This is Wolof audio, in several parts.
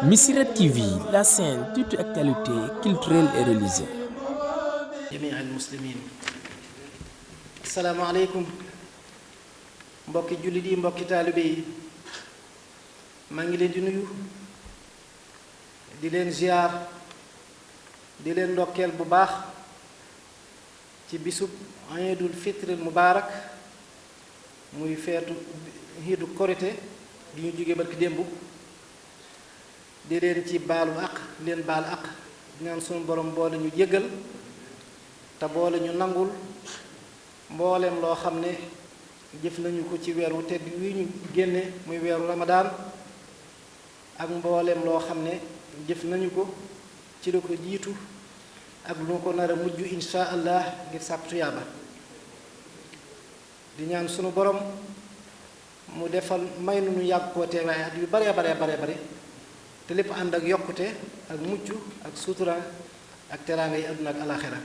Missirah TV, la chaîne toute actualité culturelle et religieuse. جميع المسلمين السلام عليكم mbokki jullit yi mbokki taalibe yi maa ngi leen di nuyu di leen ziar di leen ndokkeel bu baax ci bisub Iidul Fitril Mubaarak muy feetu hiidu korite gi ñu jóge barki démb di leen ci baalu àq leen baal àq ñaan sunu borom boole ñu jéggal te boole ñu nangul mbooleem loo xam ne jëf nañu ko ci weer wu tedd wi ñu génne muy weeru ramadaan ak mbooleem loo xam ne jëf nañu ko ci la ko jiitu ak lu ko nar a mujj insha allah ngir sàkku tuyaaba di ñaan sunu borom mu defal may nu ñu yàgg koo teewaay at yu bare bare te lépp ànd ak yokkute ak mucc ak sutura ak teraanga yi àdduna ak alaxira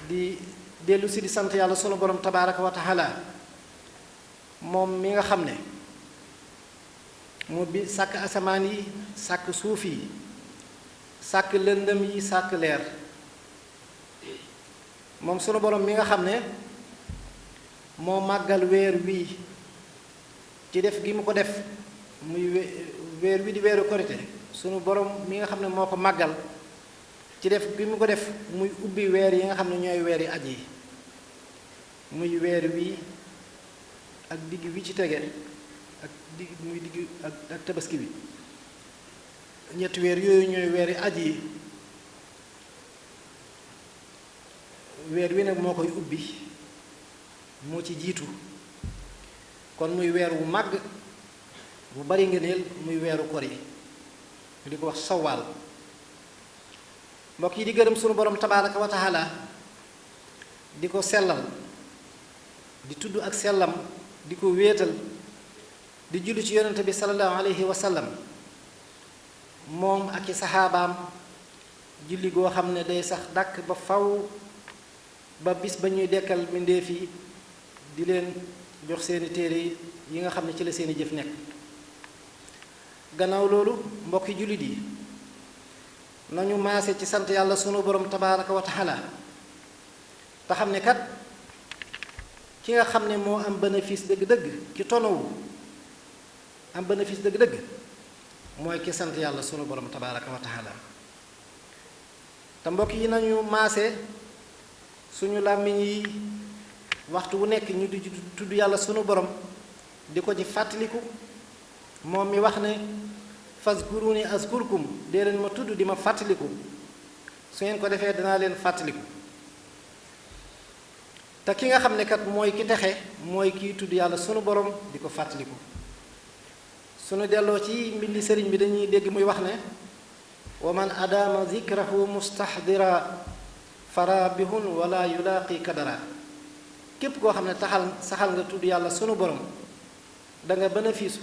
di dellu si di sant yàlla sunu borom tabaaraka wa taala moom mi nga xam ne moo bi sàkk asamaan yi sàkk suuf yi sàkk lëndëm yi sàkk leer moom sunu borom mi nga xam ne moo màggal weer wii ci def gi mu ko def muy weer wi di weeru korite sunu borom mi nga xam ne moo ko màggal ci def gi mu ko def muy ubbi weer yi nga xam ne ñooy weer yi aj yi muy weer wi ak digg wi ci tege ak digg muy digg ak tabaski bi ñetti weer yooyu ñooy weer yi aj yi weer wi nag moo koy ubbi moo ci jiitu kon muy weer wu màgg bu bari ngëneel muy weeru kor yi di ko wax sawaal mbokk yi di gërëm sunu borom tabaaraka wa taala di ko sellal di tudd ak sellam di ko wéetal di julli ci yonente bi sallallahu alayhi wa sallam moom ak i saxaabaam julli goo xam ne day sax dàkk ba faw ba bis ba ñuy dekkal mbindéef yi di leen jox seeni téere yi nga xam ne ci la seeni jëf nekk gannaaw loolu mbokki jullit yi nañu maase ci sant yàlla sunu borom tabaaraka wa taala te xam ne kat ki nga xam ne moo am bénéfice dëgg-dëgg ki tonowu am bénéfice dëgg-dëgg mooy ki sant yàlla sunu borom tabaaraka wa taala te mbokk yi nañu maase suñu làmmiñ yi waxtu wu nekk ñu di tudd yàlla sunu borom di ko ci fàttaliku moom mi wax ne fazkuruni azkurkum dee leen ma tudd di ma fàttaliku su ngeen ko defee danaa leen fàttaliku te ki nga xam ne kat mooy ki texe mooy kiy tudd yàlla sunu borom di ko fàttaliku sunu delloo ci mbindi sëriñ bi dañuy dégg muy wax ne wa man adama zikrahu mustahdira farabihun wala yulaaqi kadara képp koo xam ne saxal nga tudd yàlla sunu borom da nga bénéfice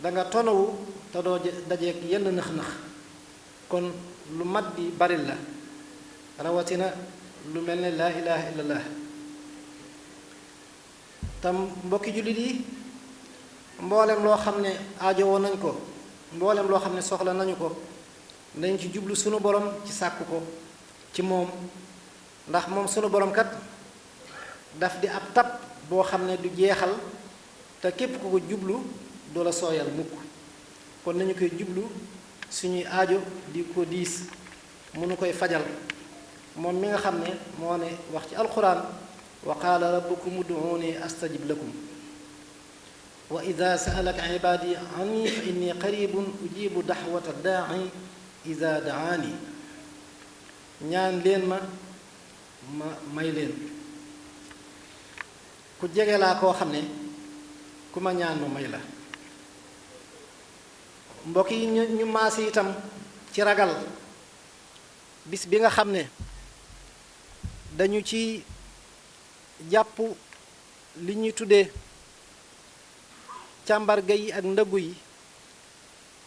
da nga tonawu te doo dajeek yenn nëx-nëx kon lu mat di bari la rawatina lu mel ne laa ilaha illallah tam mbokki jullit yi mboolem loo xam ne aajowoo nañ ko mboolem loo xam ne soxla nañu ko dañ ci jublu sunu borom ci sàkku ko ci moom ndax moom sunu borom kat daf di ab tab boo xam ne du jeexal te képp ku ko jublu doo la sooyal mukk kon nañu koy jublu suñuy aajo di ko diis mënu koy fajal moom mi nga xam ne moo ne wax ci alquran wa qaala rabbukum ud'uuni astajib lakum wa ida sa'alaka ibaadi anni fa inni qaribun ujibu daxwata daa'i ida daani ñaan leen ma may leen ku jege laa koo xam ne ku ma ñaan ma may la mbokk yi ñu maasi itam ci ragal bis bi nga xam ne dañu ci jàpp li ñuy tuddee càmbarga yi ak ndëggu yi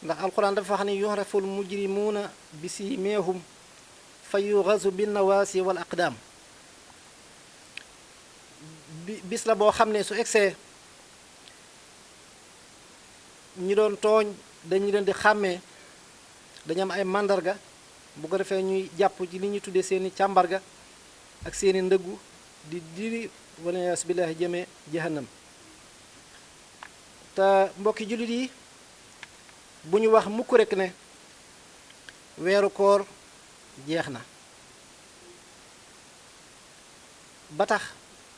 ndax alquran dafa wax ne yuhraful mujrimuuna bi siimeehum fa yuxasu bin nawaasi wal aqdaam bis la boo xam ne su egsee ñi doon tooñ dañu leen di xàmmee, dañu am ay màndarga, bu ko defee ñuy jàpp ci li ñuy tuddee seeni càmbarga ak seeni ndëggu di diri wala yaas billaahi jëmee jahannam. te mbokki jullit yi bu ñu wax mukk rekk ne weeru koor jeex na, ba tax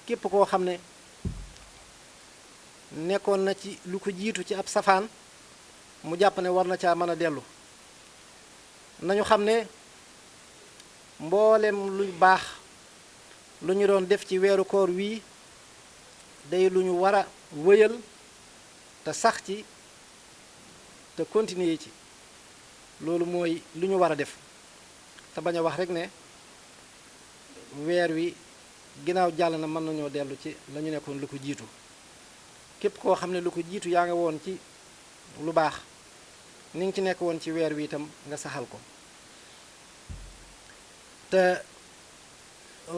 képp koo xam ne nekkoon na ci lu ko jiitu ci ab safaan mu jàpp ne war na caa mën a dellu. nañu xam ne mboolem lu baax lu ñu doon def ci weeru koor wii day lu ñu war a wëyal te sax ci te continuer ci. loolu mooy lu ñu war a def te bañ a wax rek ne weer wi ginnaaw jàll na mën nañoo dellu ci la ñu nekkoon lu ko jiitu. képp koo xam ne lu ko jiitu yaa nga woon ci lu baax ni nga ci nekk woon ci weer wi itam nga saxal ko. te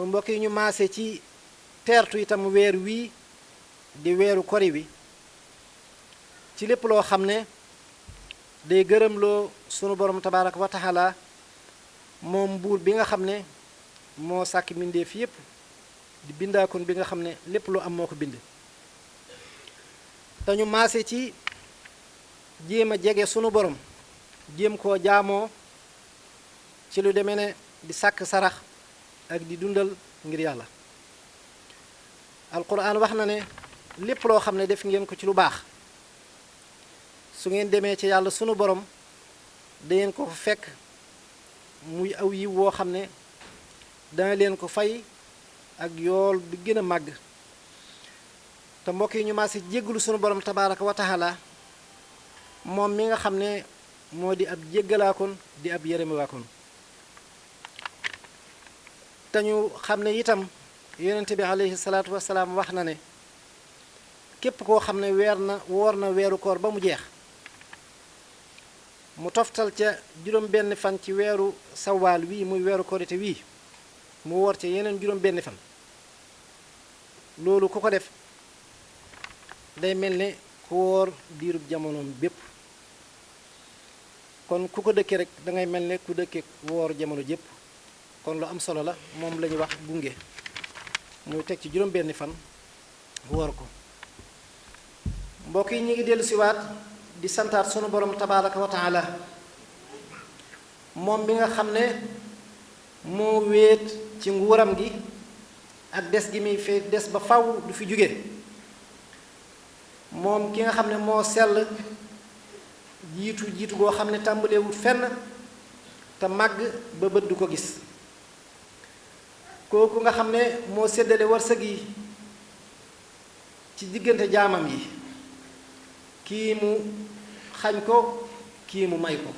mbokk yi ñu maase ci teertu itam weer wii di weeru kori wi ci lépp loo xam ne day gërëmloo sunu borom tabaaraka wa taala moom buur bi nga xam ne moo sàkk mbindeef yépp di bindaakoon bi nga xam ne lépp lu am moo ko bind. te ñu maase ci jéem a jege sunu borom, jéem koo jaamoo ci lu demee ne di sàkk sarax ak di dundal ngir yàlla. alquran wax na ne lépp loo xam ne def ngeen ko ci lu baax su ngeen demee ci yàlla sunu borom dangeen ko fekk muy aw yiw woo xam ne dana leen ko fay ak yool bi gën a màgg. te mbokk yi ñu maase jéggalu sunu borom tabaaraka wa taala moom mi nga xam ne moo di ab jéggalaakoon di ab yërëmewaakoon. te ñu xam ne itam yonent bi alayhi salaatu wasalaam wax na ne képp koo xam ne woor na weeru koor ba mu jeex mu toftal ca juróom benn fan ci weeru sawaal wii muy weeru korite wii mu woor ca yeneen juróom benn fan, loolu ku ko def day mel ne ku woor diirub jamonoom bépp. kon ku ko dëkkee rek dangay mel ne ku dëkkee woor jamono jépp. kon lu am solo la moom la ñuy wax gunge muy teg ci juróom benni fan woor ko. mbokk yi ñu ngi dellu siwaat di santaat sunu borom tabaaraka wa taala moom bi nga xam ne moo wéet ci nguuram gi ak des gi muy fi des ba faw du fi jóge. moom ki nga xam ne moo sell jiitu goo xam ne tàmbalewut fenn te màgg ba bët du ko gis. kooku nga xam ne moo séddale wërsëg yi ci diggante jaamam yi, kii mu xañ ko kii mu may ko,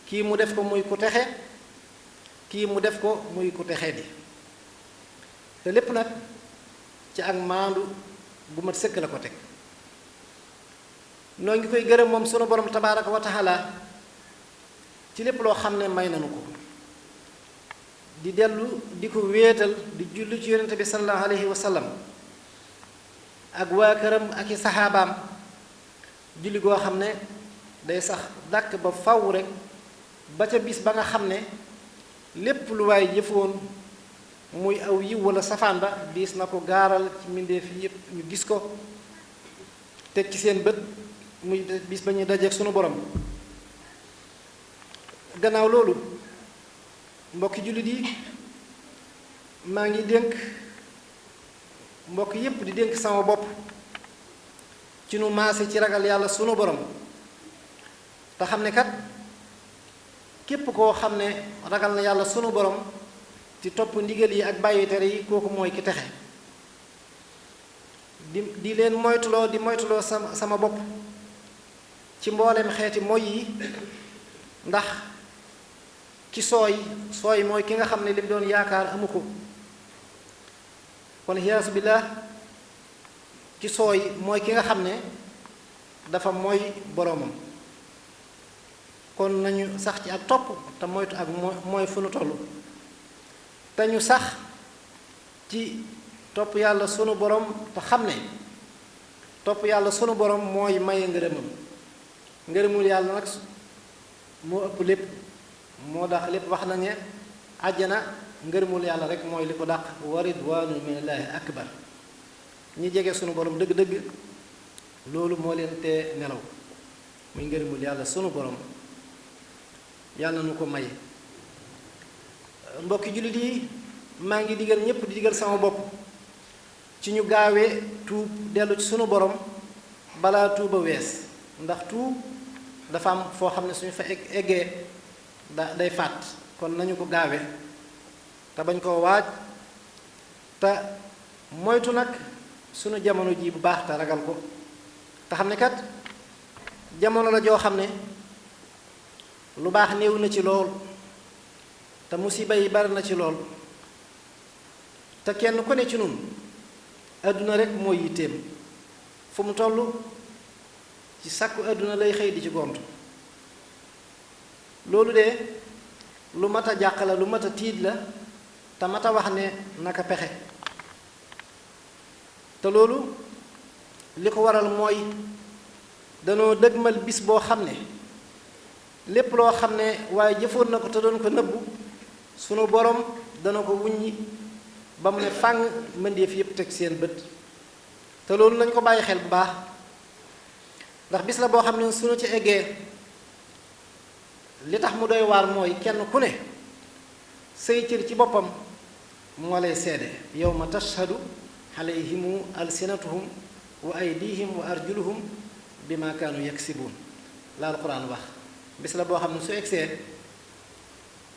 kii mu def ko muy ku texe kii mu def ko muy ku texe di. te lépp nag ci ak maandu bu mat sëkk la ko teg. noo ngi koy gërëm moom sunu borom tabaaraka wa taala ci lépp loo xam ne may nanu ko, di dellu di ko wéetal di julli ci yonente bi sallallahu alayhi wa sallam ak waa këram ak i saxaabaam julli goo xam ne day sax dàkk ba faw rek ba ca bis ba nga xam ne lépp lu waay jëfoon muy aw yiw wala safaan ba diis na ko gaaral ci mbindeef yépp ñu gis ko teg ci seen bët muy bis ba ñuy dajeek sunu borom. gannaaw loolu mbokki jullit yi maa ngi dénk mbokk yépp di dénk sama bopp ci nu maase ci ragal yàlla sunu borom te xam ne kat képp koo xam ne ragal na yàlla sunu borom ci topp ndigal yi ak bàyyi tere yi kooku mooy ki texe. di leen moytuloo sama bopp ci mboolem xeeti moy yi ndax ki sooy mooy ki nga xam ne li mu doon yaakaar amu ko. kon xiyaasu billaah ki sooy mooy ki nga xam ne dafa mooy boroomam. kon nañu sax ci ak topp te moytu ak mooy fu nu toll te ñu sax ci topp yàlla sunu borom te xam ne topp yàlla sunu borom mooy maye ngërëmam ngërëmul yàlla nag moo ëpp lépp moo dàq lépp. wax na ne àjjana ngërëmul yàlla rek mooy li ko dàq. wa ridwaanu minallaahi akbar. ñi jege sunu borom dëgg-dëgg loolu moo leen tee nelaw muy ngërëmul yàlla sunu borom. yàlla nu ko may. mbokki jullit yi maa ngi digal ñépp di digal sama bopp ci ñu gaawee tuub dellu ci sunu borom balaa tuuba wees. ndax tuub dafa am foo xam ne suñu fa eggee day fàtt. kon nañu ko gaawe te bañ koo waaj te moytu nag sunu jamono ji bu baax te ragal ko te xam ne kat jamono la joo xam ne lu baax néew na ci lool te musiba yi bari na ci lool te kenn ku ne ci nun àdduna rek mooy yitteem fu mu toll ci sàkku àdduna lay xëy di ci gontu. loolu de lu mat a jàq la lu mat a tiit la te mat a wax ne naka pexe. te loolu li ko waral mooy danoo dëgmal bis boo xam ne lépp loo xam ne waaye jëfoon na ko te doon ko nëbbu sunu borom dana ko wuññi ba mu ne fàng mbindeef yépp teg seen bët. te loolu nañ ko bàyyi xel bu baax ndax bis la boo xam ne sunu ci eggee li tax mu doy waar mooy kenn ku ne say cër ci boppam moo lay seede. yawma tashhadu alayhimu alsinatuhum wa aydihim wa arjuluhum bima kaanu yaksibuun la alquran wax. bis la boo xam ne su egsee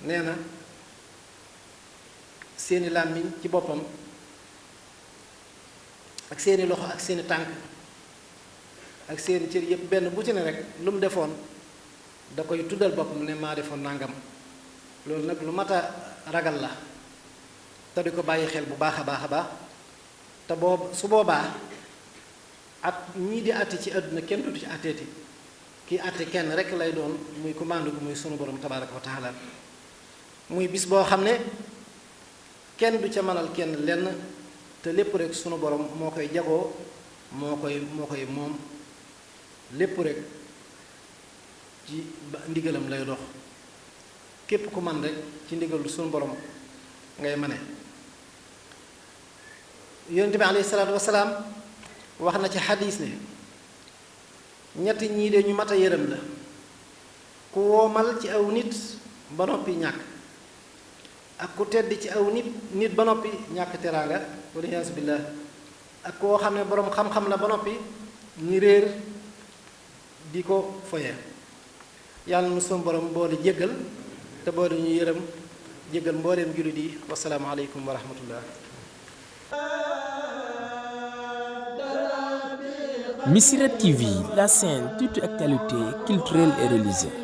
nee na seeni làmmiñ ci boppam ak seeni loxo ak seeni tànk ak seeni cër yépp benn bu ci ne rek lu mu defoon da koy tuddal boppam ne maa defoon nangam. loolu nag lu mat a ragal la te di ko bàyyi xel bu baax a baax a baax. te su boobaa at ñii di àtte ci àdduna kenn dutu ci àtteeti. kii àtte kenn rek lay doon muy commande gu muy sunu borom tabaaraka wa taala. muy bis boo xam ne kenn du ca mënal kenn lenn te lépp rek sunu borom moo koy jagoo moo koy moom. lépp rek ci ndigalam lay dox. képp ku man rek ci ndigalu sunu borom ngay mane. yonent bi alayhi salaatu wasalaam wax na ci xadiis ne ñetti ñii de ñu mat a yërëm la. ku woomal ci aw nit ba noppi ñàkk ak ku tedd ci aw nit ba noppi ñàkk teraanga wala yaasu billaah ak koo xam ne boroom xam-xam la ba noppi ñi réer di ko foye. yàlla na sunu borom boole jéggal te boole ñu yërëm jéggal mbooleem jullit yi. wasalaamu aleykum wa rahmatullah. Missirah TV, la chaîne toute actualité culturelle et religieuse.